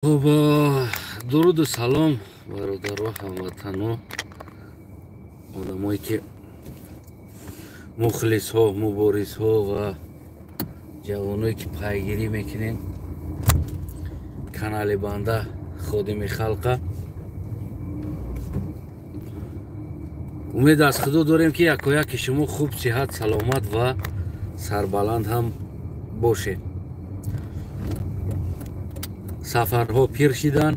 Хуб, дуруду салом, бародаро, ҳамватано, одамое ки мухлисҳо, муборизҳо ва ҷавоное ки пайгирӣ мекунем канали банда Ходими халқа. Умед аз Худо дорем, ки якояки шумо хуб, сиҳат, саломат ва сарбаланд ҳам бошед. Сафарҳо пир шидан,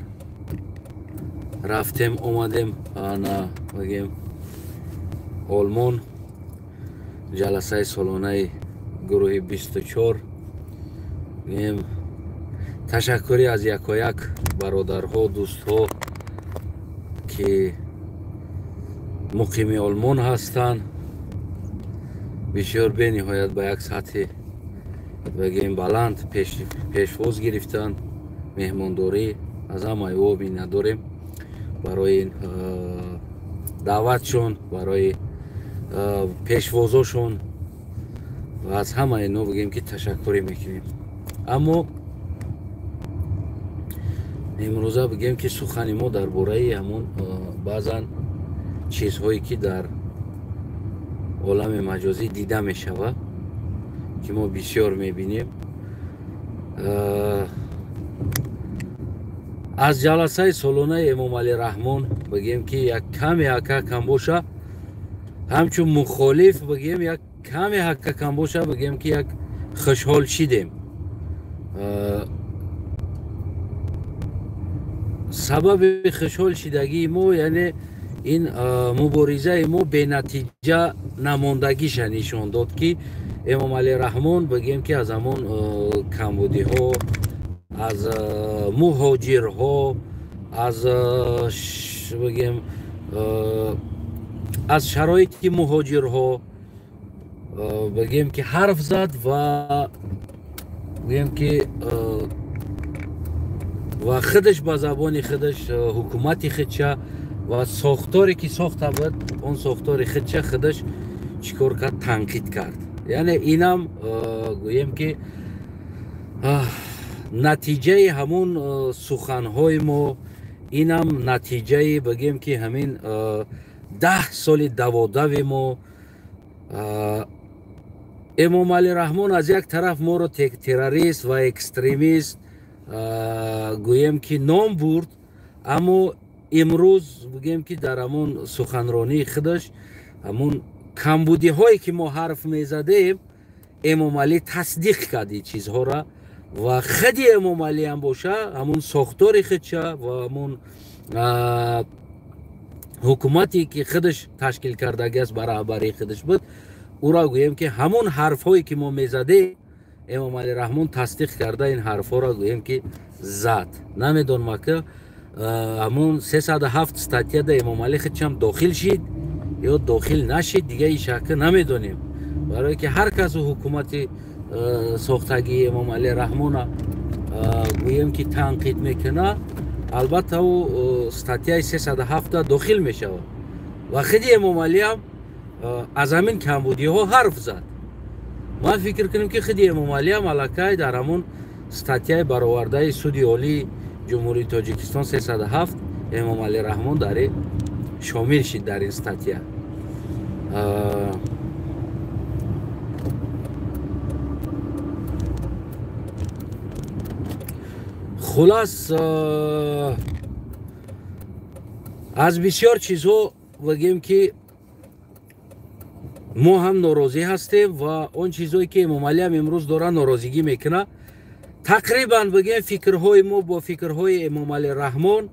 рафтем, омадем, ана бигем, Олмон, ҷаласаи солонаи гурӯҳи 24. Бигем, ташаккурӣ аз якояк бародарҳо, дӯстҳо, ки муқими Олмон ҳастанд. Бисёр бениҳоят ба як сатҳи, бигем, баланд пешвоз гирифтанд, меҳмондорӣ. Аз ҳамаи ӯ миннатдорем барои даъватшон, барои пешвозошон ва аз ҳамаи ино бигем ки ташаккурӣ мекунем. Аммо имрӯза бигем ки сухани мо дар бораи ҳамон баъзан чизҳое ки дар олами маҷозӣ дида мешавад, ки мо бисёр мебинем. Аз ҷаласаи солонаи Эмомалӣ Раҳмон, бигем ки як каме ҳакка кам боша, ҳамчун мухолиф, бигем, як каме ҳакка кам боша, бигем ки як хушҳол шидем. Сабаби хушҳол шидагии мо, яъне ин муборизаи мо бенатиҷа намондагиша нишон дод, ки Эмомалӣ Раҳмон, бигем ки аз ҳамон камбудиҳо, аз муҳоҷирҳо, аз, бигем, аз шароити муҳоҷирҳо, бигем ки ҳарф зад ва, бигем ки, ва худаш ба забони худаш ҳукумати худша ва сохторе ки сохта буд, он сохтори худша худаш чӣ кор кард? Танқид кард. Яъне инам, гӯем ки, натиҷаи ҳамун суханҳои мо, инам натиҷаи, бигем ки, ҳамин 10 соли даводави мо. Эмомалӣ Раҳмон аз як тараф моро террорист ва экстремист, гӯем ки, ном бурд, аммо имрӯз, бигем ки, дар ҳамон суханронии худаш ҳамон камбудиҳое ки мо ҳарф мезадем, Эмомалӣ тасдиқ кард ин чизҳоро ва худи Эмомалӣ ҳам боша, ҳамон сохтори худша ва ҳамон ҳукумате ки худаш ташкил кардагиаст, ба раҳбарии худаш буд, ӯро, гӯем ки, ҳамон ҳарфҳое ки мо мезадем, Эмомалӣ Раҳмон тасдиқ карда ин ҳарфҳоро, гӯем ки, зад. Намедонам, ака, ҳамон 307 статьяда Эмомалӣ худшам дохил шид ё дохил нашид, дига ишака намедонем, барое ки ҳар касу ҳукумати сохтагии Эмомалӣ Раҳмона, гӯем ки, танқид мекуна, албатта ӯ статьяи 307 дохил мешавад. Ва худи Эмомалиам аз ҳамин камбудиҳо ҳарф зад. Ман фикр кунем, ки худи Эмомалиам аллакай дар ҳамон статьяи баровардаи Суди Олии Ҷумҳурии Тоҷикистон 307 Эмомалӣ Раҳмон дар шомил шид дар ин статья. Хулас, аз бисёр чизҳо, бигем ки, мо ҳам норозӣ ҳастем ва он чизҳое ки Эмомалиам имрӯз дора норозигӣ мекунад, тақрибан, бигем, фикрҳои мо бо фикрҳои Эмомалӣ Раҳмон,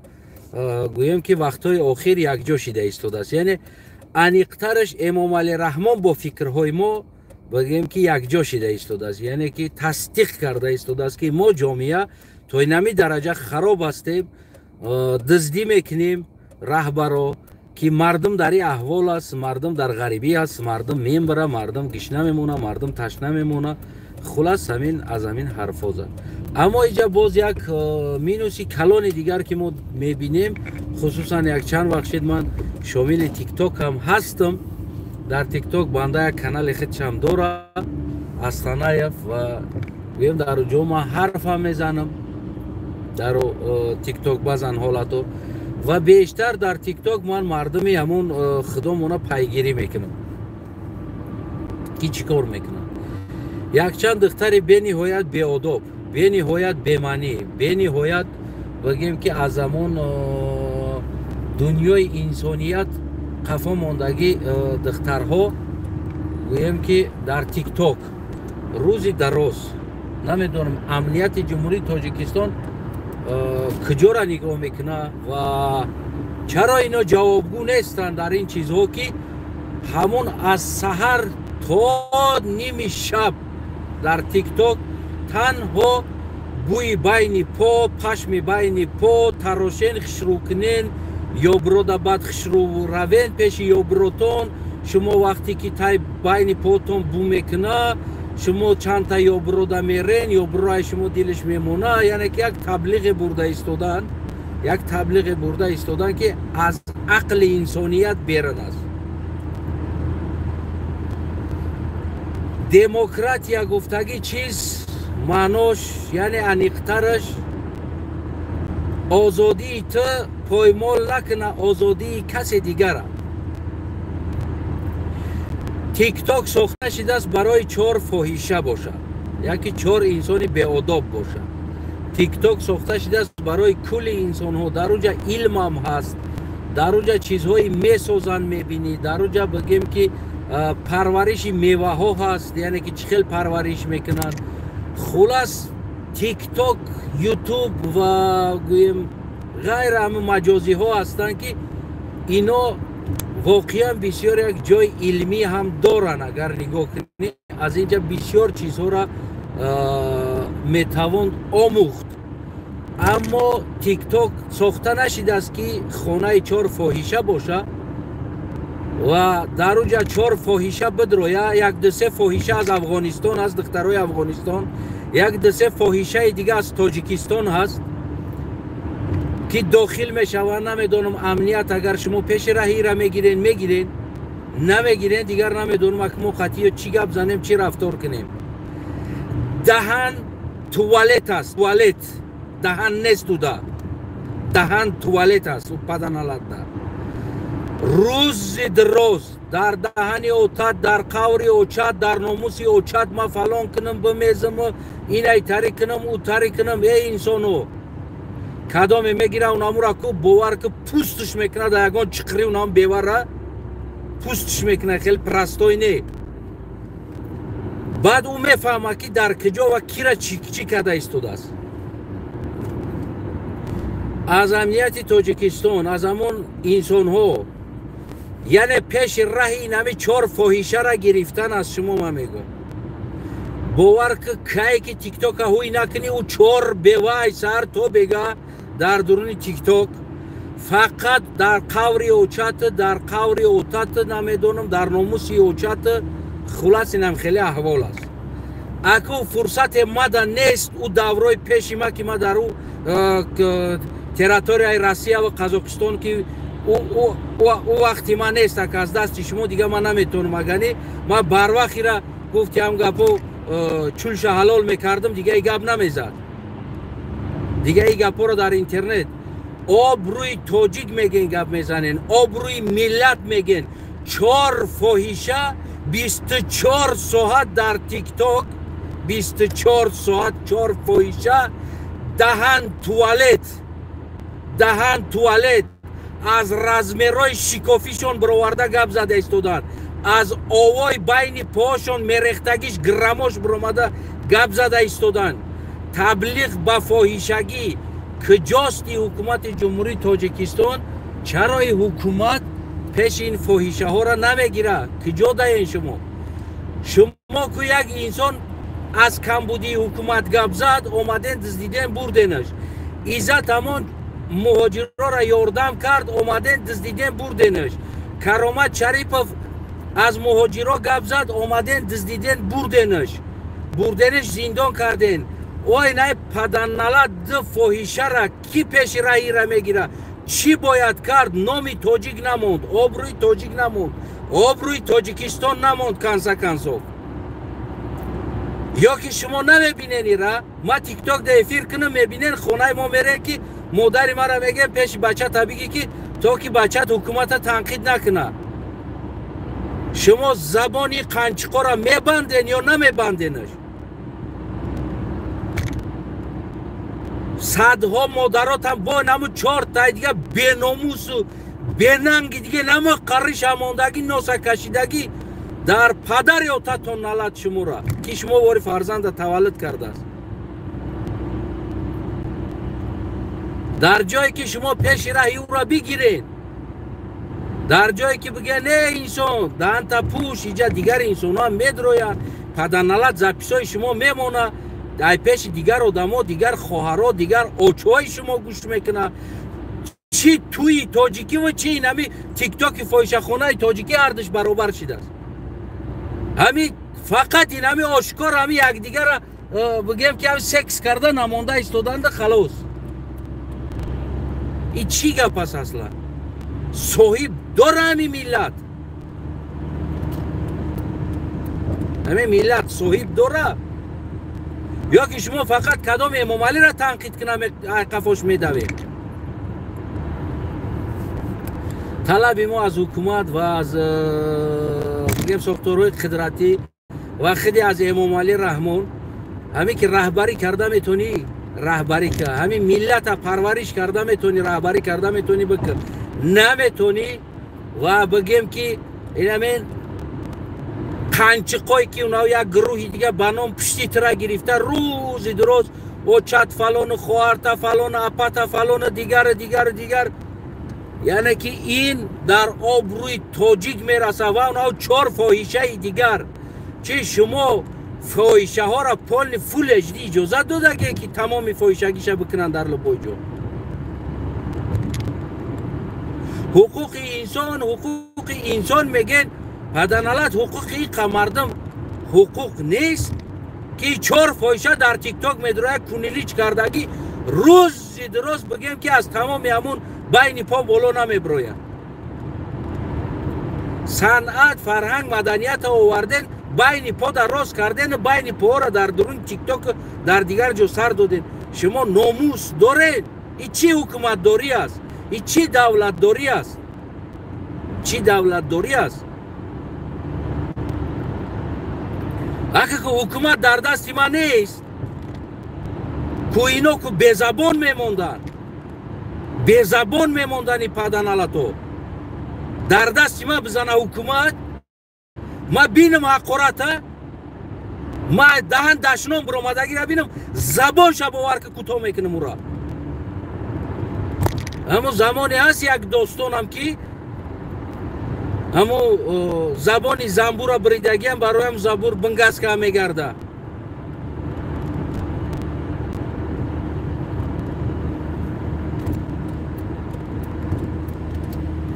гӯем ки, вақтҳои охир якҷо шида истодааст. Яъне аниқтараш, Эмомалӣ Раҳмон бо фикрҳои мо, бигем ки, якҷо шида истодааст, яъне ки тасдиқ карда истодааст, ки мо ҷомеа то инами дараҷа хароб ҳастем, дуздӣ мекунем, раҳбаро, ки мардум дар ин аҳвол аст, мардум дар ғарибӣ аст, мардум мембара, мардум гишна мемона, мардум ташна мемона. Хулас, ҳамин аз ҳамин ҳарфҳо зад. Аммо иҷа боз як минуси калони дигар, ки мо мебинем, хусусан як чанд вақт шид ман шомили Тикток ҳам ҳастам. Дар Тикток банда як канали худшам дора, Астанаев, ва гӯем, дар ҷо ман ҳарфам мезанам. Дар Тикток баъзан ҳолато ва бештар дар Тикток ман мардуми ҳамун худомона пайгирӣ мекунам, ки чӣ кор мекунам. Якчанд духтари бениҳоят беодоб, бениҳоят бемаънӣ, бениҳоят бигем ки аз ҳамон дунёи инсоният қафо мондагӣ духтарҳо, гӯем ки дар Тикток рӯзи дароз, намедонам, амнияти Ҷумҳурии Тоҷикистон куҷора нигоҳ мекунад ва чаро ино ҷавобгӯ нестанд дар ин чизҳо, ки ҳамон аз саҳар то ними шаб дар Тикток танҳо бӯи байни по, пашми байни по, тарошен, хушрӯкунен, ёброда бад хушрӯ равен пеши ёбротон, шумо вақте ки тай байни потон бӯ мекуна, шумо чандта ёброда мерен, ёброи шумо дилаш мемона. Яъне ки як таблиғе бурда истодан, як таблиғе бурда истодан, ки аз ақли инсоният берун аст. Демократия гуфтагӣ чиз маънош, яъне аниқтараш, озодии ту поймол накуна озодии касе дигара. Тикток сохта шидааст барои чор фоҳиша бошад, яки чор инсони беодоб бошад. Тикток сохта шидааст барои кулли инсонҳо. Дар уҷа илмам ҳаст, дар уҷа чизҳои месозанд мебинӣ, дар уҷа бигем ки парвариши меваҳо ҳаст, яъне ки чӣ хел парвариш мекунанд. Хулас, Тикток, Ютуб ва гӯем ғайра ҳама маҷозиҳо ҳастанд, ки ино воқеан бисёр як ҷои илмӣ ҳам доранд. Агар нигоҳ кунӣ, аз инҷа бисёр чизҳоро метавон омӯхт. Аммо Тикток сохта нашидааст, ки хонаи чор фоҳиша боша ва дар уҷа чор фоҳиша бидроя. Як дусе фоҳиша аз Афғонистон ҳаст, духтарои Афғонистон, як дусе фоҳишаи дига аз Тоҷикистон ҳаст, ки дохил мешаванд. Намедонам, амният агар шумо пеши раҳира мегирен, мегирен, намегирен, дигар намедонам ак мо қатъиё чӣ гап занем, чӣ рафтор кунем. Даҳан туалет аст, туалет даҳан нест, уда даҳан туалет аст. У паданаладда рӯзи дароз дар даҳани отат, дар қаври очат, дар номуси очат ма фалон кунам, бимезам, инай тари кунам, ӯ тари кунам. Эй инсоно, кадоме мегира унамура ку бовар ку пустш мекунад, ягон чиқри унам бевара пустш мекунад, хеле простой не. Баъд ӯ мефаҳмад, ки дар куҷо ва кира чӣ карда истодааст. Аз амнияти Тоҷикистон, аз ҳамон инсонҳо, яъне пеши раҳи инами чор фоҳишара гирифтан аз шумо ман мегӯм. Бовар ки кае ки Тиктока ҳуй накунӣ, ӯ чор бевай саҳар то бега дар дуруни Тикток фақат дар қаври очат, дар қаври отат, намедонам, дар номуси очат. Хулас, инам хеле аҳвол аст. Аку фурсате мада нест. Ӯ даврои пеши ма, ки ма дар ӯ территорияи Россия ва Қазоқистон, ки ӯ вақти ман нест, ак аз дасти шумо дига ман наметавонам. Агани ман барвақтира гуфти ҳам гапо чулша ҳалол мекардам, дига и гап намезад. Дига и гапҳоро дар интернет обрӯи тоҷик меген, гап мезанен, обрӯи миллат меген. Чор фоҳиша 24 соат дар Тикток, 24 соат чор фоҳиша, даҳан туалет, даҳан туалет, аз размерҳои шикофишон бароварда гап зада истоданд, аз овои байни поошон мерехтагиш грамош баромада гап зада истоданд. Таблиғ ба фоҳишагӣ. Куҷости ҳукумати Ҷумҳурии Тоҷикистон? Чарои ҳукумат пеши ин фоҳишаҳоро намегирад? Куҷо даен шумо? Шумо ку як инсон аз камбудии ҳукумат гап зад, омаден, дуздиден, бурденаш. Иззат ҳамон муҳоҷирора ёрдам кард, омаден, дуздиден, бурденаш. Каромат Шарипов аз муҳоҷиро гап зад, омаден, дуздиден, бурденаш, бурденаш, зиндон карден. Ой най паданнала, ду фоҳишара ки пеши раҳира мегира? Чӣ бояд кард? Номи тоҷик намонд, обрӯи тоҷик намонд, обрӯи Тоҷикистон намонд. Конца концов, Ё ки шумо намебинен ира, ма тикток да эфир кунам, мебинен хонаи мо мерен ки модари мара мегӯян пеши бачата бигӣ ки то ки бачат ҳукумата танқид накунад. Шумо забони қанчиқора мебанден ё намебанденаш? Садҳо модаротам бо наму чортай дига беномусу бенанги дига намо қариша мондагӣ, носа кашидагӣ дар падари отатон налад шумора, ки шумо вори фарзанда таваллуд кардааст. Дар ҷое ки шумо пеши раҳи ӯро бигиред, дар ҷое ки бигӯяд не инсон даҳанта пӯш, иҷа дигар инсонҳо медроянд, падарналад записҳои шумо мемонад, ай пеши дигар одамо, дигар хоҳаро, дигар очҳои шумо гӯш мекунад. Чӣ тӯи тоҷикиву чӣ инами тиктоки фоҳишахонаи тоҷикӣ ҳардуш баробар шидааст. Ҳами фақат инами ошкор ҳами якдигара бигӯем ки ҳами секс карда намонда истоданда халос. И чӣ гап аст аслан? Соҳиб дора ҳами миллат? Ҳами миллат соҳиб дора? Ё ки шумо фақат кадом Эмомалиро танқид кунам қафош медавед? Талаби мо аз ҳукумат ва аз бигем сохторҳои қудратӣ ва худи аз Эмомалӣ Раҳмон, ҳамин ки раҳбарӣ карда метонӣ, раҳбарӣ кар, ҳамин миллата парвариш карда метонӣ, раҳбарӣ карда метонӣ, бикун. Наметонӣ ва бигем ки инамин қанчиқое ки онҳо як гурӯҳи дига ба ном пушти тира гирифта рӯзи дуроз очат фалону хоҳарта фалону апата фалону дигару дигару дигар, яъне ки ин дар обрӯи тоҷик мерасад ва онҳо чор фоҳишаи дигар. Чи шумо фоҳишаҳоро полни фул HD иҷозат додагие ки тамоми фоҳишагиша бикунанд дар лубой ҷо? Ҳуқуқи инсон, ҳуқуқи инсон мегӯен, паданалат ҳуқуқи иқа мардум ҳуқуқ нест ки чор фоҳиша дар тикток медрояд кунилич кардагӣ рӯзи дуроз бигӯем ки аз тамоми ҳамун байни по боло намеброяд. Санъат, фарҳанг, маданията оварден, байни по дар рост кардену байни поҳоро дар дуруни тикток дар дигар ҷо сар доден. Шумо номус доред? И чӣ ҳукуматдорӣ аст? И чӣ давлатдорӣ аст? Чӣ давлатдорӣ аст? Ака ку ҳукумат дар дасти ман нест, ку ино ку безабон мемонданд, безабон мемондани паданалато. Дар дасти ман бизана ҳукумат, ма бинам ҳақората, ма даҳан дашном биромадагира бинам, забонша бовар ки кӯтоҳ мекунам ура. Ҳамон замоне ҳаст як достонам ки ҳамон забони замбура бридагиам бароям забур бингаска мегарда.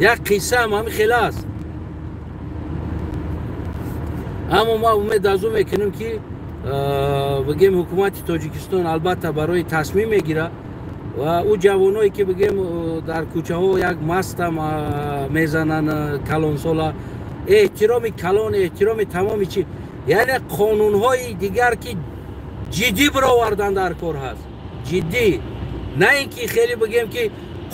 Як қиссаам ҳамин хел аст. Аммо ма умед аз ӯ мекунем ки бигем ҳукумати Тоҷикистон албатта барои тасмим мегирад ва ӯ ҷавоное ки бигем дар кӯчаҳо як маста мезананд калонсола, эҳтироми калон, эҳтироми тамоми чи, яъне қонунҳои дигар ки ҷиддӣ бировардан дар кор ҳаст, ҷиддӣ, на ин ки хеле бигем ки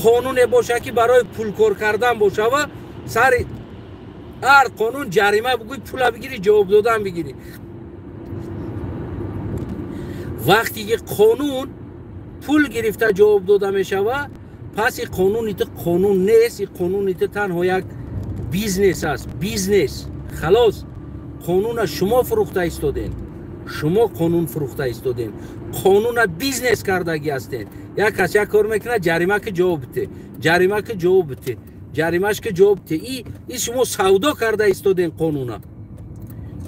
қонуне бошад ки барои пулкор кардан бошава, сари ҳар қонун ҷарима бигӯй, пула бигирӣ, ҷавоб додан бигирӣ. Вақте ки қонун пул гирифта ҷавоб дода мешавад, пас ин қонуни ту қонун нест, ин қонуни ту танҳо як бизнес аст, бизнес. Халос, қонуна шумо фурӯхта истоден, шумо қонун фурӯхта истоден, қонуна бизнес кардагӣ ҳастен. Як кас як кор мекунад, ҷарима ки ҷавоб бите, ҷарима ки ҷавоб бите, ҷаримаш ки ҷавоб бите. И шумо савдо карда истоден қонуна.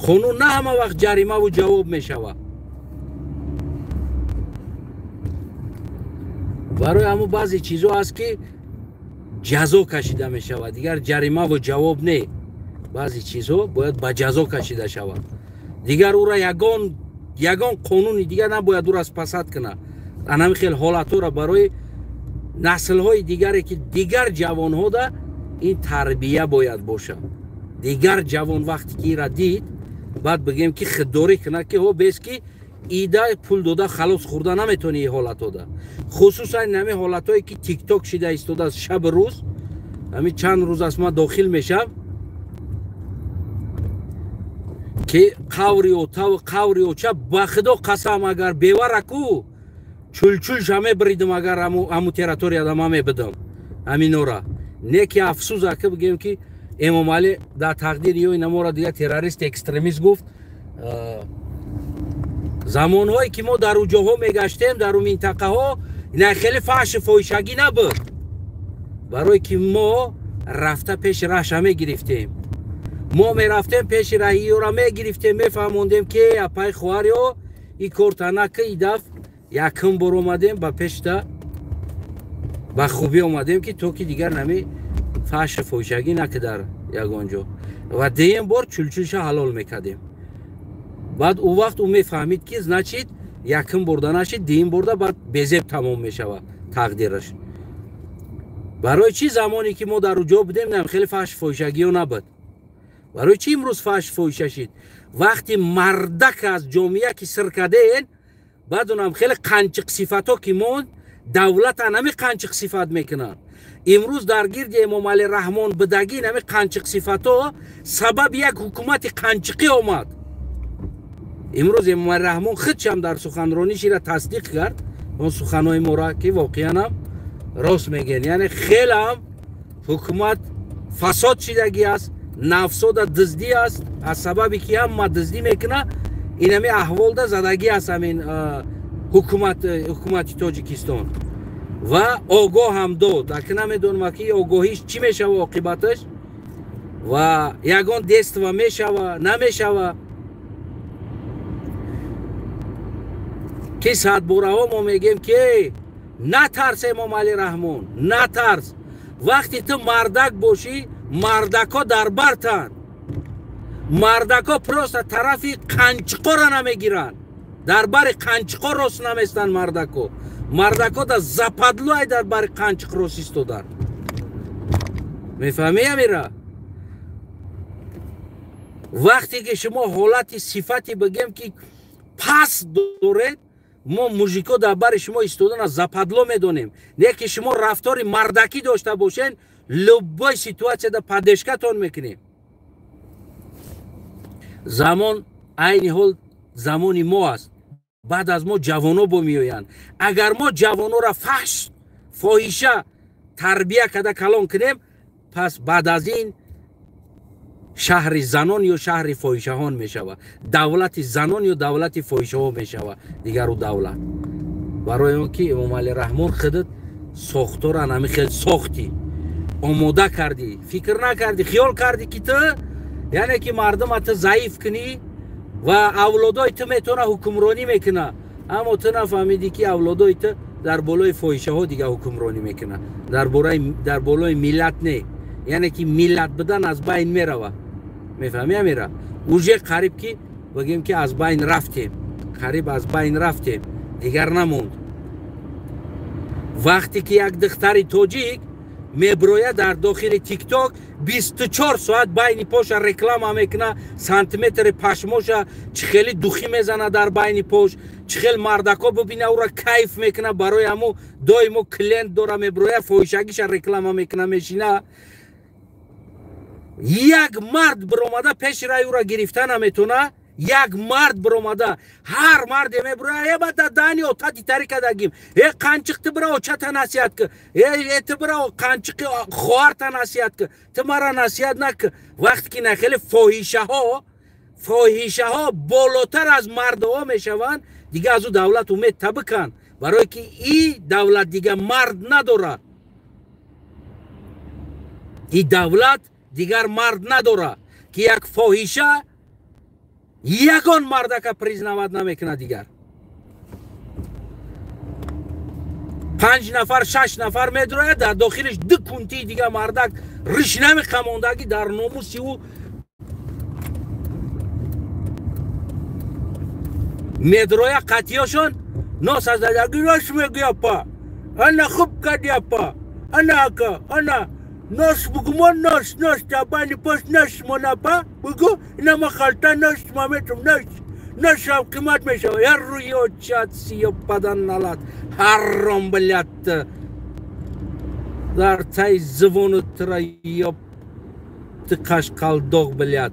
Қонун на ҳама вақт ҷаримаву ҷавоб мешавад. Барои ҳамун баъзе чизҳо аст ки ҷазо кашида мешавад, дигар ҷаримаву ҷавоб не. Баъзе чизҳо бояд ба ҷазо кашида шавад. Дигар ӯра ягон қонуни дигар набояд ӯра спасад кунад. Анами хел ҳолатҳоро барои наслҳои дигаре ки дигар ҷавонҳода ин тарбия бояд бошад. Дигар ҷавон вақте ки ира дид, Баъд бигем ки хиддорӣ кунад, ки ҳо бес ки ида пул дода халос хӯрда наметавонӣ ин ҳолатода. Хусусан ҳамин ҳолатое ки тикток шида истодааст шаб рӯз, ҳамин чанд рӯз аст ман дохил мешам, ки қаври отаву қаври оча, ба худо қасам, агар бевараку чулчулша мебиридим, агар ҳаму территорияда ман мебидам ҳаминора. Не ки афсӯс, ака, бигем ки Эмомалӣ дар тақдири ё инамора дига террорист, экстремист гуфт. Замонҳое ки мо дар уҷоҳо мегаштем, дар у минтақаҳо ина хеле фаҳши фоҳишагӣ набуд, барое ки мо рафта пеши раҳша мегирифтем. Мо мерафтем, пеши раҳиёра мегирифтем, мефаҳмондем ки апай, хоҳариё, и корта нака. И даф якум бор омадем ба пешта, ба хубӣ омадем, ки то ки дигар нами фаҳши фоҳишагӣ наки дар ягон ҷо. Ва дуюм бор чулчулша ҳалол мекардем. Баъд ӯ вақт ӯ мефаҳмид, ки значит якум борда нашид, дуюм борда баъд безеб тамом мешавад тақдираш. Барои чӣ замоне ки мо дар уҷо будем, нам хеле фаҳши фоҳишагиё набуд? Барои чӣ имрӯз фаҳши фоҳиша шид? Вақти мардак аз ҷомеа ки сир карден, баъд унам хеле қанчиқ сифатҳо ки монд, давлата нами қанчиқ сифат мекунанд. Имрӯз дар гирди Эмомалӣ Раҳмон бидагӣ нами қанчиқ сифатҳо сабаби як ҳукумати қанчиқӣ омад. Имрӯз Эмомалӣ Раҳмон худшам дар суханронишира тасдиқ кард он суханҳои мора, ки воқеанам рост мегӯянд. Яъне хелам ҳукумат фасод шидагӣ аст, нафсода дуздӣ аст. Аз сабаби ки ҳама дуздӣ мекуна, инами аҳволда задагӣ аст ҳамин ҳукумати Тоҷикистон. Ва огоҳ ҳам дод. Аки намедонам, ки огоҳиш чӣ мешава оқибаташ ва ягон действа мешава, намешава. Ки садбораҳо мо мегем ки натарс, Эмомалӣ Раҳмон, натарс. Вақте ту мардак бошӣ, мардако дар бартанд. Мардако просто тарафи қанчиқора намегиранд, дар бари қанчиқо рост наместанд мардако. Мардако да западлуай дар бари қанчиқ рост истоданд. Мефаҳмӣ амира? Вақте ки шумо ҳолати сифати бигем ки пас доред, мо мужико дар бари шумо истодана западло медонем. Не ки шумо рафтори мардакӣ дошта бошен, любой ситуатсияда поддержкатон мекунем. Замон айни ҳол замони мо аст. Баъд аз мо ҷавоно бо меоянд. Агар мо ҷавонора фаҳш фоҳиша тарбия карда калон кунем, пас баъд аз ин шаҳри занон ё шаҳри фоҳишаҳон мешавад, давлати занон ё давлати фоҳишаҳо мешавад дигару давлат. Барои он ки Эмомалӣ Раҳмон худат сохтора нами хел сохтӣ, омода кардӣ, фикр накардӣ, хиёл кардӣ ки ту, яъне ки мардума ту заиф кунӣ ва авлодои ту метавона ҳукмронӣ мекуна. Аммо ту нафаҳмидӣ, ки авлодои ту дар болои фоҳишаҳо дига ҳукмронӣ мекуна, дар болои миллат не. Яъне ки миллат будан аз байн мерава. Мефаҳмӣ амира? Уже қариб ки бигем ки аз байн рафтем, қариб аз байн рафтем, дигар намонд. Вақте ки як духтари тоҷик меброяд дар дохили тикток, 24 соат байни поша реклама мекуна, сантиметри пашмоша чӣ хели духӣ мезана дар байни пош, чӣ хел мардако бибина ӯра кайф мекуна, барои ҳаму доимо клиент дора, меброя фоҳишагиша реклама мекуна, мешина. Як мард биромада пеши рай ӯра гирифта наметона. Як мард биромада, ҳар марде мебироя: «Э, бада дани отати тари кадагим, э, қанчиқ, ту бира очата насиҳат ки, э, ту бира қанчиқи хоҳарта насиҳат ки, ту мара насиҳат наки». Вақте ки нахеле фоҳишаҳо болотар аз мардҳо мешаванд, дига аз ӯ давлат умед табикан, барое ки и давлат дига мард надорад, и давлат дигар мард надорад, ки як фоҳиша ягон мардака признавать намекунад. Дигар панҷ нафар, шаш нафар медурояд, дар дохилиш ду кунтии дига мардак риш намеқамондагӣ дар номуси ӯ медроя. Қатиёшон нос аз дадаги рош мегӯя: «Па, ана хуб кардия, па, ана ака, ана Нос бугу мо нос нос табани пост нос монапа бугу ина ма халта нос ма метум нос носам қимат мешава. Я рӯи очат сиё падан налат ҳаром блядь дар таи зувону тра ё ты қашқалдоқ блядь.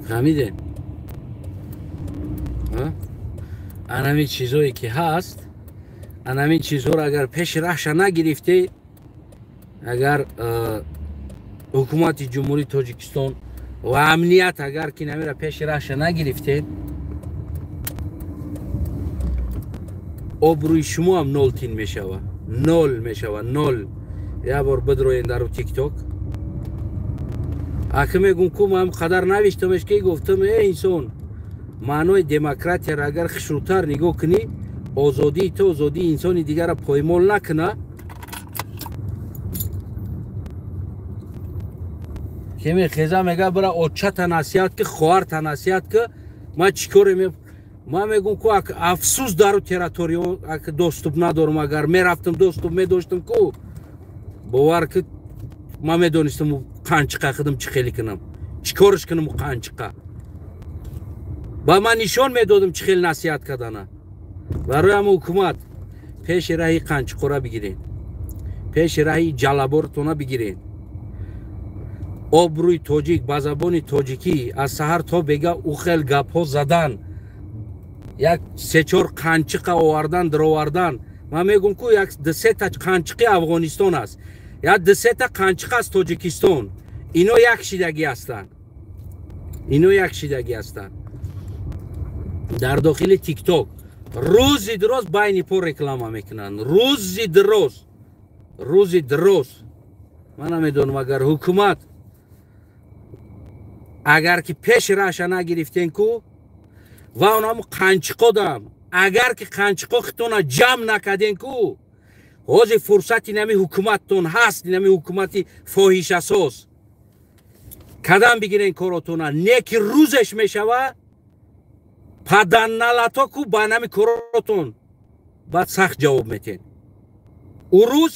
Фаҳмидем? Анами чизое ки ҳаст, анами чизҳоро агар пеши раҳша нагирифтӣ, агар ҳукумати Ҷумҳурии Тоҷикистон ва амният агар ки намира пеши раҳша нагирифтед, обрӯи шумо ҳам нол тин мешава, нол мешава, нол. Як бор бидроен дару тикток. Аки мегум ку ман қадар навиштамеш ки гуфтам э инсон, маънои демократияро агар хушрӯтар нигоҳ кунӣ, озодии ту озодии инсони дигарро поймол накуна. Ки мехеза мега бира очата насиҳат ки, хоҳарта насиҳат ки, ман чӣ коре ман мегум ку афсӯс дару территориё аки доступ надорам, агар мерафтам доступ медоштам ку бовар ки ман медонистам қанчиқа худам чӣ хеле кунам, чӣ корш кунам қанчиқа. Ба ман нишон медодам чӣ хел насиҳат кардана. Барои ҳама ҳукумат пеши раҳи қанчиқора бигирен, пеши раҳи ҷалабортона бигирен. Обрӯи тоҷик ба забони тоҷикӣ аз саҳар то бега ӯ хел гапҳо задан, як се-чор қанчиқа овардан, даровардан. Ман мегум ку як дусета қанчиқи Афғонистон аст, як дусета қанчиқа аз Тоҷикистон. Ино як шидагӣ ҳастанд, ино як шидагӣ ҳастанд. Дар дохили тикток рӯзи дроз байни по реклама мекунанд, рӯзи дроз, рӯзи дроз. Ман намедонам агар ҳукумат агар ки пеши раҳша нагирифтен ку ва онаму қанчиқодам, агар ки қанчиқо хитона ҷамъ накарден ку, ҳозир фурсати нами ҳукуматтон ҳаст, нами ҳукумати фоҳишасоз кадам бигирен коротона, не ки рӯзеш мешава паданналато ку ба нами коротон баъд сахт ҷавоб метен. Ӯ рӯз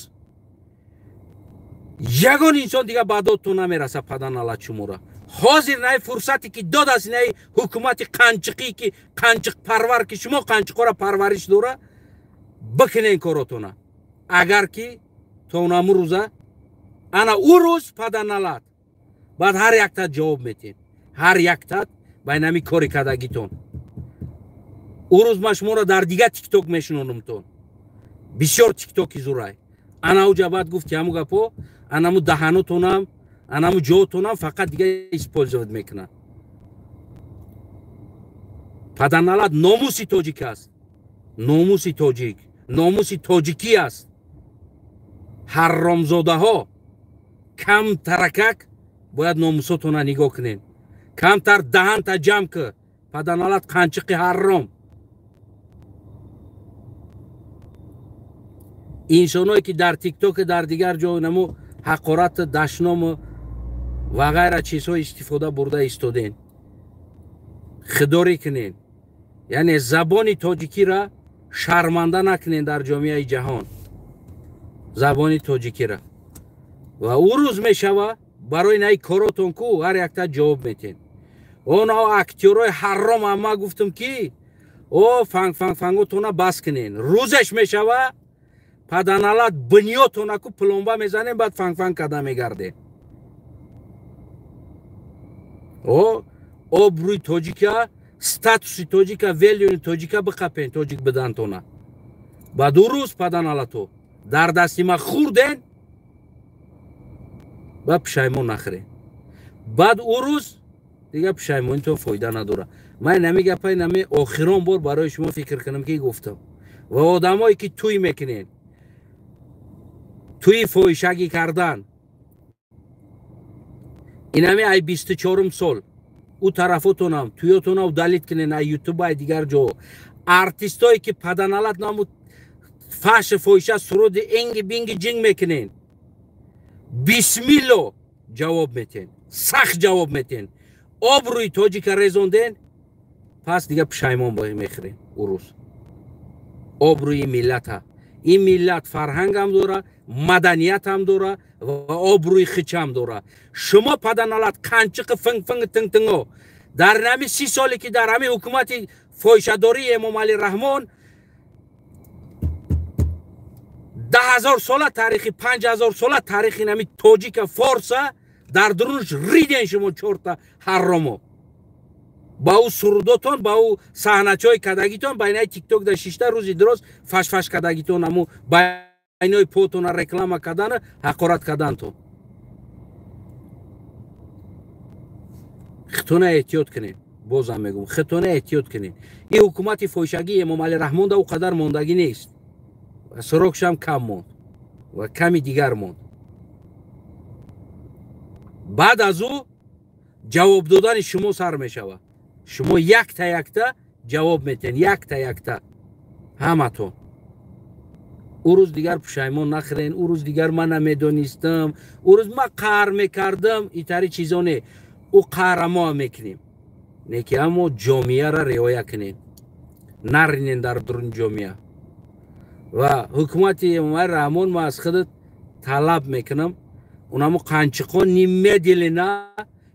ягон инсон дига ба додтон намераса паданналат шумора. Ҳозир наи фурсате ки додааст наи ҳукумати қанчиқӣ ки қанчиқпарвар ки шумо қанчиқора парвариш дора, бикунен коротона. Агар ки то онаму рӯза ана ӯ рӯз паданалат баъд ҳар яктат ҷавоб метен, ҳар яктат ба инами кори кардагитон. Ӯ рӯз ман шуморо дар дигар тикток мешунонумтон, бисёр тиктоки зурай. Ана уҷа баъд гуфти ҳаму гапо, анаму даҳанотонам, анаму ҷоотонам фақат дига использовать мекунад. Паданалат номуси тоҷик аст, номуси тоҷик, номуси тоҷикӣ аст. Ҳарромзодаҳо камтаракак бояд номусотона нигоҳ кунед, камтар даҳанта ҷамъ ки, паданалат қанчиқи ҳарром. Инсоное ки дар тикток дар дигар ҷо наму ҳақорат, дашному ва ғайра чизҳо истифода бурда истоден, хидорӣ кунед, яъне забони тоҷикиро шарманда накунед дар ҷомеаи ҷаҳон, забони тоҷикиро. Ва ӯ рӯз мешава барои наи коротон ку ҳар якта ҷавоб метен. Оно актёрои ҳарром ама гуфтам ки о фанг фанг фанготона бас кунен. Рӯзеш мешава паданалат бунётона ку пломба мезанем, баъд фанг фанг карда мегардем. О обрӯи тоҷика, статуси тоҷика, велюни тоҷика биқапен, тоҷик бидантона. Баъд ӯ рӯз паданалато дар дасти ма хӯрден, баъд пушаймон нахӯрен. Баъд ӯ рӯз дига пушаймонитон фоида надорад. Ман нами гапай нами охирон бор барои шумо фикр кунам ки гуфтам. Ва одамое ки тӯй мекунен, тӯи фоҳишагӣ кардан, инами ай 24 сол ӯ тарафотонам тӯётонам удалит кунен ай ютуб ай дигар ҷо. Артистое ки паданалат наму фаҳши фоҳиша суруди энги бинги ҷинг мекунен, бисмилло ҷавоб метен, сахт ҷавоб метен. Обрӯи тоҷика резонден, пас дига пушаймон мехӯрем. Ӯ рӯз обрӯи миллата, ин миллат фарҳангам дора, маданиятам дора ва обрӯи хичам дора. Шумо паданалат қанчиқи финг-финг тинг-тинго дар нами 30 соле ки дар ҳамин ҳукумати фоҳишадории Эмомалӣ Раҳмон 10 000 сола таърихи, 5000 сола таърихи нами тоҷика форса дар дурунаш риден. Шумо чорта ҳарромо ба ӯ сурудотон, ба ӯ саҳначаҳои кадагитон, байнаи тикток да шишта рӯзи дуроз фашфаш кадагитон, аму байнои потона реклама кардана, ҳақорат кардантон. Хитона эҳтиёт кунед, бозам мегӯм, хитона эҳтиёт кунед. Ин ҳукумати фоҳишагии Эмомалӣ Раҳмон да ӯ қадар мондагӣ нест, срокшам кам монд ва ками дигар монд. Баъд аз ӯ ҷавоб додани шумо сар мешавад. Шумо якта якта ҷавоб метиҳед, якта якта ҳаматон. Ӯ рӯз дигар пушаймон нахӯрен, ӯ рӯз дигар ман намедонистам, ӯ рӯз ман қаҳр мекардам, итари чизо не. Ӯ қаҳра мо мекунем, не ки аммо ҷомеаро риоя кунем, наринен дар дуруни ҷомеа. Ва ҳукумати Эмомалӣ Раҳмон ман аз худат талаб мекунам, унамо қанчиқо немедленно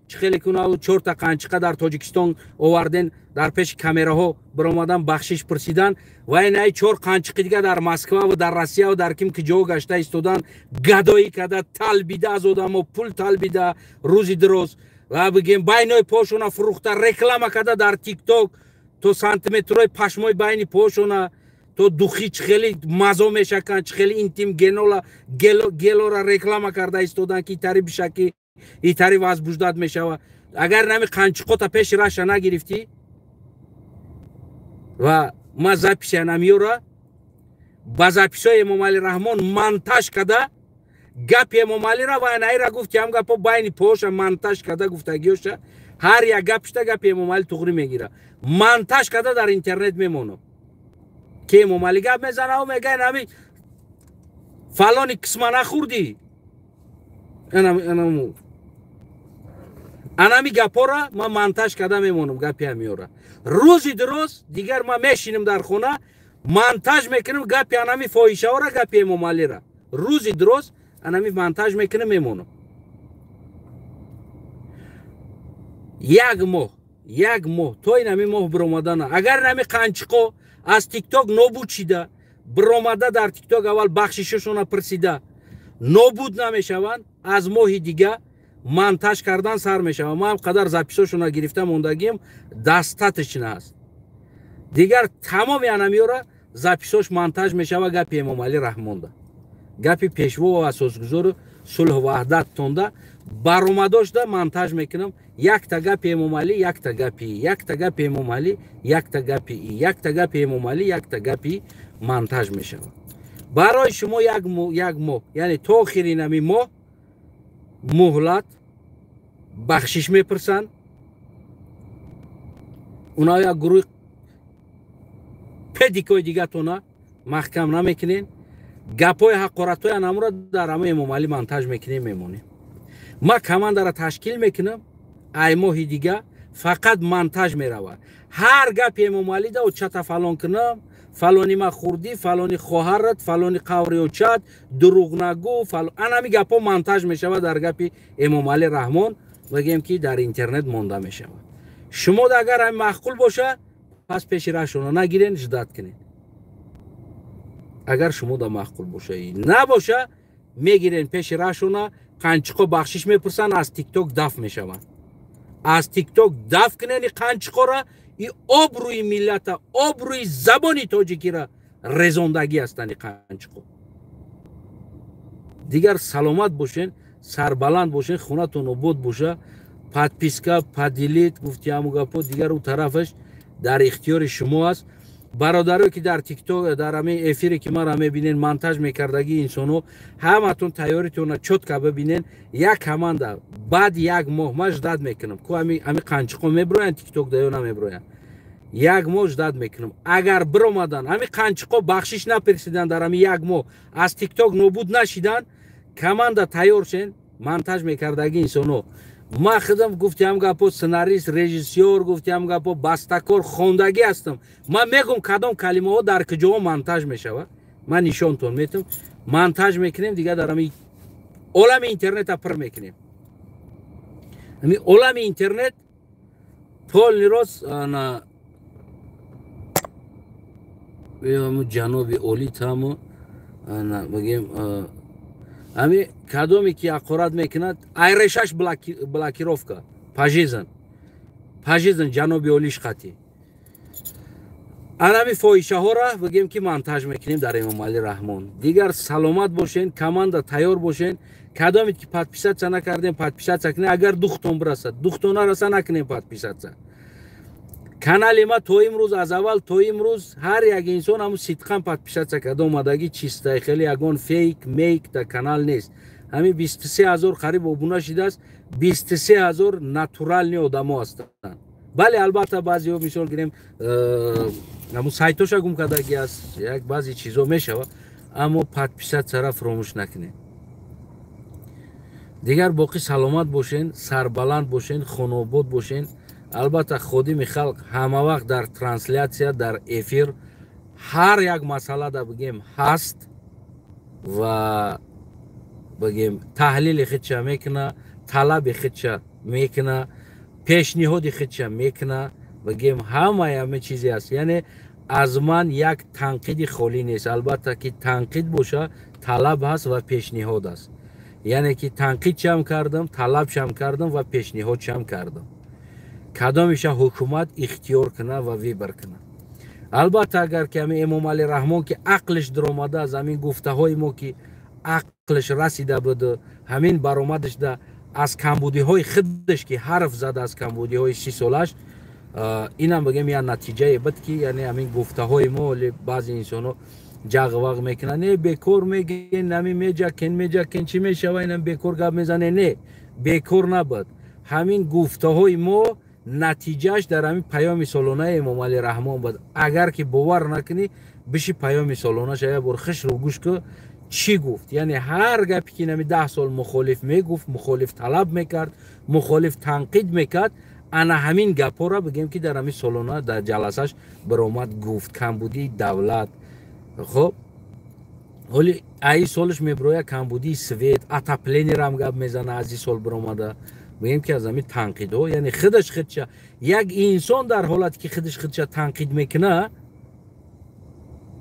чӣ хеле ки уна чорта қанчиқа дар Тоҷикистон оварден, дар пеши камераҳо биромадан бахшиш пурсидан, ва инаи чор қанчиқи дига дар Москва ва дар Россия ва дар ким ки ҷо гашта истодан, гадоӣ карда, талбида аз одамо пул талбида рӯзи дуроз, ва бигем байнои пошона фурӯхта, реклама карда дар тикток то сантиметрҳои пашмои байни пошона, то духи чӣ хеле мазо мешаканд, чӣ хеле интим генола гелора реклама карда истодан, ки итари бишаки, итари возбуждать мешава. Агар нами қанчиқота пеши раша нагирифтӣ ва ма запися намиёра, ба записҳои Эмомалӣ Раҳмон монтаж карда гапи Эмомалира ва наира гуфти ҳам гапо байни поша монтаж карда гуфтагиёша, ҳар як гапшта гапи Эмомалӣ туғрӣ мегира, монтаж карда дар интернет мемонам ки Эмомалӣ гап мезана, мега нами фалони қисма нахӯрдӣ. Анами гапора ман монтаж карда мемонам гапи ҳамиёра. Рӯзи дуроз дигар ман мешинам дар хона, монтаж мекунам гапи анами фоҳишаҳора, гапи Эмомалира. Рӯзи дуроз анами монтаж мекунам, мемонам. Як моҳ, як моҳ то инами моҳ биромадана. Агар нами қанчиқо аз тикток нобуд шида, биромада дар тикток аввал бахшишашона пурсида, нобуд намешаванд, аз моҳи дига монтаж кардан сар мешавад. Ман қадар записошона гирифта мондагиам достаточно аст. Дигар тамоми анамиёра записош монтаж мешавад гапи Эмомалӣ Раҳмонда, гапи пешво ва асосгузору сулҳу ваҳдаттонда баромадошда монтаж мекунам. Якта гапи Эмомалӣ, якта гапи, якта гапи Эмомалӣ, якта гапи, якта гапи Эмомалӣ, якта гапи монтаж мешавад. Барои шумо як моҳ, яъне то охири нами моҳ муҳлат бахшиш мепурсанд. Уна як гурӯҳи педикои дигатона маҳкам намекунен, гапҳои ҳақоратҳои анамура дар ҳама Эмомалӣ монтаж мекунем, мемонем. Ман командара ташкил мекунам, ай моҳи дига фақат монтаж меравад. Ҳар гапи Эмомалӣ да очата фалон кунам, фалони ма хурдӣ, фалони хоҳарат, фалони қаври очат, дурӯғ нагӯ, анами гапҳо монтаж мешавад дар гапи Эмомалӣ Раҳмон, бигем ки дар интернет монда мешавад. Шумо агар ҳами маъқул боша, пас пеши раҳшона нагирен, ждат кунед. Агар шумо да маъқул боша, набоша, мегирен пеши раҳшона, қанчиқо бахшиш мепурсанд, аз тикток даф мешаванд. Аз тикток даф кунени қанчиқора, и обрӯи миллата, обрӯи забони тоҷикира резондагӣ ҳастанд қанчиқо. Дигар саломат бошен, сарбаланд бошен, хонатон обод боша. Подписка, поделить, гуфти ҳаму гапо, дигар ӯ тарафаш дар ихтиёри шумо аст. Бародарое ки дар тикток, дар ҳамин эфире ки маро мебинен, монтаж мекардагии инсонҳо, ҳаматон тайёритонро чётко бибинен. Як команда баъд як моҳ ман ждать мекунам, ку ҳами қанчиқо мебироянд тикток да ё намебироянд. Як моҳ ждать мекунам. Агар биромадан, ҳами қанчиқо бахшиш напурсидан, дар ҳами як моҳ аз тикток нобуд нашидан, команда тайёр шен. Монтаж мекардаги инсоно. Ман худам гуфтиам гапо, сценарист, режиссёр, гуфтиам гапо, бастакор, хондагӣ ҳастам. Ман мегӯм, кадом калимаҳо дар куҷоҳо монтаж мешавад. Ман нишонтон метам, монтаж мекунем, дигар дар ҳами олами интернета пир мекунем. Ҳами олами интернет полный рост ана ҷаноби олӣ таму ана бигем, ҳами кадоме ки ҳақорат мекунад, айрешаш блокировка пожизненно, пожизненно. Ҷаноби олиш қатӣ анами фоҳишаҳоро бигем, ки монтаж мекунем дар Эмомалӣ Раҳмон. Дигар саломат бошен, команда тайёр бошен. Кадомед ки подписаться накардем, подписаться кунем. Агар духтон бирасад, духтон нараса, накунем подписаться. Канали ма то имрӯз, аз аввал то имрӯз, ҳар як инсон ҳамун сидқан подписаться карда омадагӣ, чистай, хеле ягон фейк мейк дар канал нест. Ҳамин 23 000 қариб обуна шидааст, 23 000 натуральный одамо ҳастанд. Бале, албатта, баъзеҳо, мисол гирем, ҳамун сайтоша гум кардагӣ аст, як баъзе чизо мешавад, аммо подписаться ра фуромӯш накунед. Дигар боқӣ саломат бошен, сарбаланд бошен, хонобод бошен. Албатта, ходими халқ ҳама вақт дар трансляция, дар эфир, ҳар як масъалада бигем ҳаст ва бигем таҳлили худша мекуна, талаби худша мекуна, пешниҳоди худша мекуна. Бигем, ҳамаи ҳама чизе аст, яъне аз ман як танқиди холӣ нест. Албатта, ки танқид боша, талаб ҳаст ва пешниҳод аст. Яъне ки танқидшам кардам, талабшам кардам ва пешниҳодшам кардам. Кадомеша ҳукумат ихтиёр куна ва выбор куна. Албатта, агар ки ҳамин Эмомалӣ Раҳмон, ки ақлиш даромада, аз ҳамин гуфтаҳои мо ки ақлиш расида буду, ҳамин баромадашда аз камбудиҳои худаш ки ҳарф зада, аз камбудиҳои 30 солаш, инам бигем як натиҷае буд, ки яъне ҳамин гуфтаҳои мо баъзе инсонҳо ҷағ вағ мекунанд: «Не, бекор мегӯен, ҳамин меҷакен, меҷакен, чӣ мешава, инам бекор гап мезане». Не, бекор набуд. Ҳамин гуфтаҳои мо натиҷааш дар ҳамин паёми солонаи Эмомалӣ Раҳмон буд. Агар ки бовар накунӣ, биши паёми солонаша як бор хишру гӯш ку, чӣ гуфт. Яъне ҳар гапе ки нами 10 сол мухолиф мегуфт, мухолиф талаб мекард, мухолиф танқид мекард, ана ҳамин гапҳоро бигем, ки дар ҳамин солона дар ҷаласаш баромад, гуфт: камбудии давлат. Хоб, ҳоли аи солаш мебирояд, камбудии свет, отопление рам гап мезана. Аз ин сол биромада, мегӯем, ки аз ҳамин танқидҳо, яъне худаш худша, як инсон дар ҳолате ки худаш худша танқид мекуна,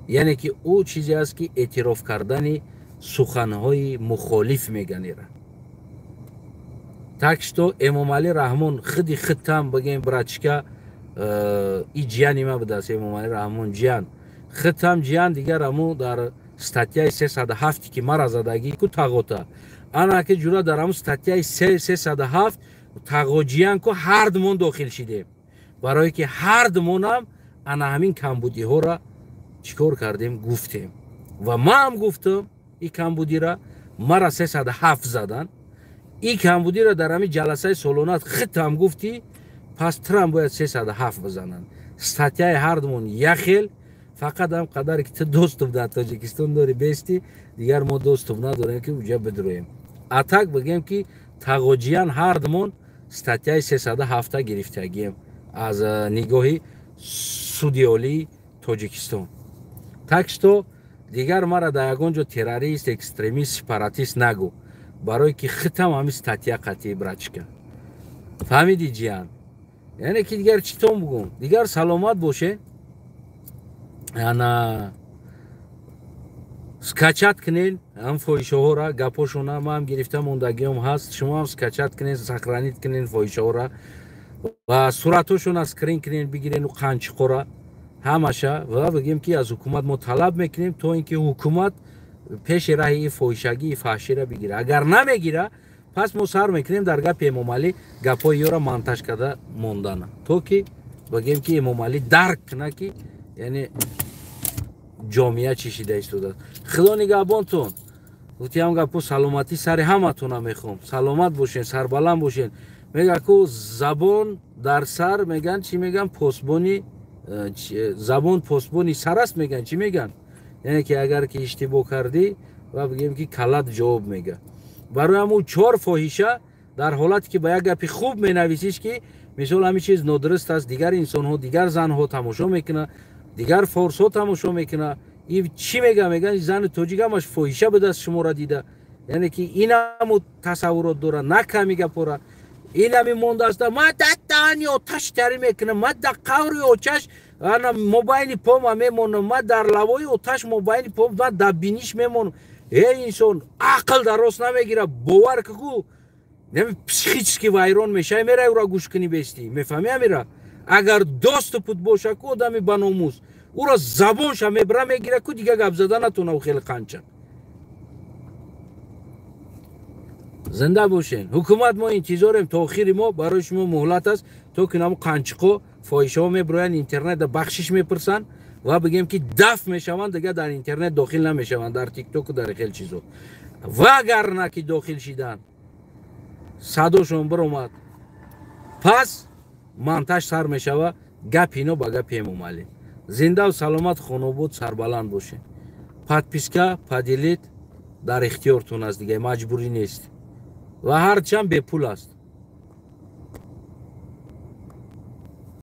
яъне ки ӯ чизе аст, ки эътироф кардани суханҳои мухолиф меганера. Так что Эмомалӣ Раҳмон худи худтам бигем, братишка, и ҷияни ма будааст Эмомалӣ Раҳмон, ҷиян худтам, ҷиян. Дигар аму дар статья и 307, ки мара задагӣ ку тағота, ана ки ҷура дар ҳамун статья и 307 тағоҷиян ку ҳардумон дохил шидем, барое ки ҳардумонам ана ҳамин камбудиҳоро чӣ кор кардем? Гуфтем. Ва маам гуфтам и камбудира, мара 307 задан. И камбудира дар ҳамин ҷаласаи солонат худтам гуфтӣ, пас трам бояд 307 бизананд. Статья и ҳардумон яхел, фақат ҳам қадаре ки ту доступ дар Тоҷикистон дорӣ, бести дигар мо доступ надорем, ки уҷа бидроем. А так бигем, ки тағоҷиян ҳардумон статья и 307 гирифтагием аз нигоҳи суди олии Тоҷикистон. Так что дигар мара дар ягон ҷо террорист, экстремист, сепаратист нагӯ, барое ки хитам ҳамин статья қатъи, братишка. Фаҳмиди, ҷиян? Яъне ки дигар чӣ тон бугум? Дигар саломат боше. Ана скачать кунен ҳам фоҳишаҳора, гапошона маам гирифта мондагиём ҳаст. Шумоам скачать кунен, сохранить кунен фоҳишаҳора ва суратҳошона скрин кунен, бигирену қанчиқора ҳамаша. Ва бигем, ки аз ҳукумат мо талаб мекунем, то ин ки ҳукумат пеши раҳи фоҳишагии фаҳшира бигира. Агар намегира, пас мо сар мекунем дар гапи Эмомалӣ гапҳои ёра монтаж карда мондана, то ки бигем, ки Эмомалӣ дарк куна, ки яъне ҷомеа чӣ шида истодааст. Худо нигаҳбонтон. Гуфтиам гапо, саломатӣ сари ҳаматона мехоҳам. Саломат бошен, сарбаланд бошен. Мега ку забон дар сар меган, чӣ меган, посбони забон посбони сар аст меган, чӣ меган? Яъне ки агар ки иштибоҳ кардӣ, ва бигем, ки калат ҷавоб мега. Барои ҳамун чор фоҳиша дар ҳолате ки ба як гапи хуб менависиш, ки мисол ҳамин чиз нодуруст аст, дигар инсонҳо, дигар занҳо тамошо мекунад, дигар форсҳо тамошо мекунад. И чӣ мега? Меган, зани тоҷик ҳамаш фоҳиша будааст, шуморо дида. Яъне ки инаму тасаввурот дора, на ками гапора. Инами мондааст, ма да даҳани оташ тарӣ мекунам, ма да қаври очаш ана мобайни пома мемонам, ма дар лавои оташ мобайни пом, ма дар биниш мемонам. Э, инсон ақл дар рост намегира, бовар ку, психически вайрон мешавӣ. Мерай, ӯра гӯш кунӣ, бестӣ, мефаҳмӣ? Амира агар доступут боша ку, одами баномус ӯро забонша мебра, мегира ку, дига гап зада натона. Ӯ хеле қанча. Зинда бошен. Ҳукумат, мо интизорем. То охири мо барои шумо муҳлат аст, то ки намо қанчиқо, фоҳишаҳо меброянд интернетда, бахшиш мепурсанд ва бигем ки даф мешаванд, дига дар интернет дохил намешаванд, дар тиктоку, дар хел чизо. Ва агар на ки дохил шидан, садошон биромад, пас монтаж сар мешава. Гап ино ба гапи Эмомалӣ. Зиндаву саломат, хонобод, сарбаланд бошед. Подписка, поделить дар ихтиёртон аст, дига маҷбурӣ нест ва ҳарчанд бепул аст.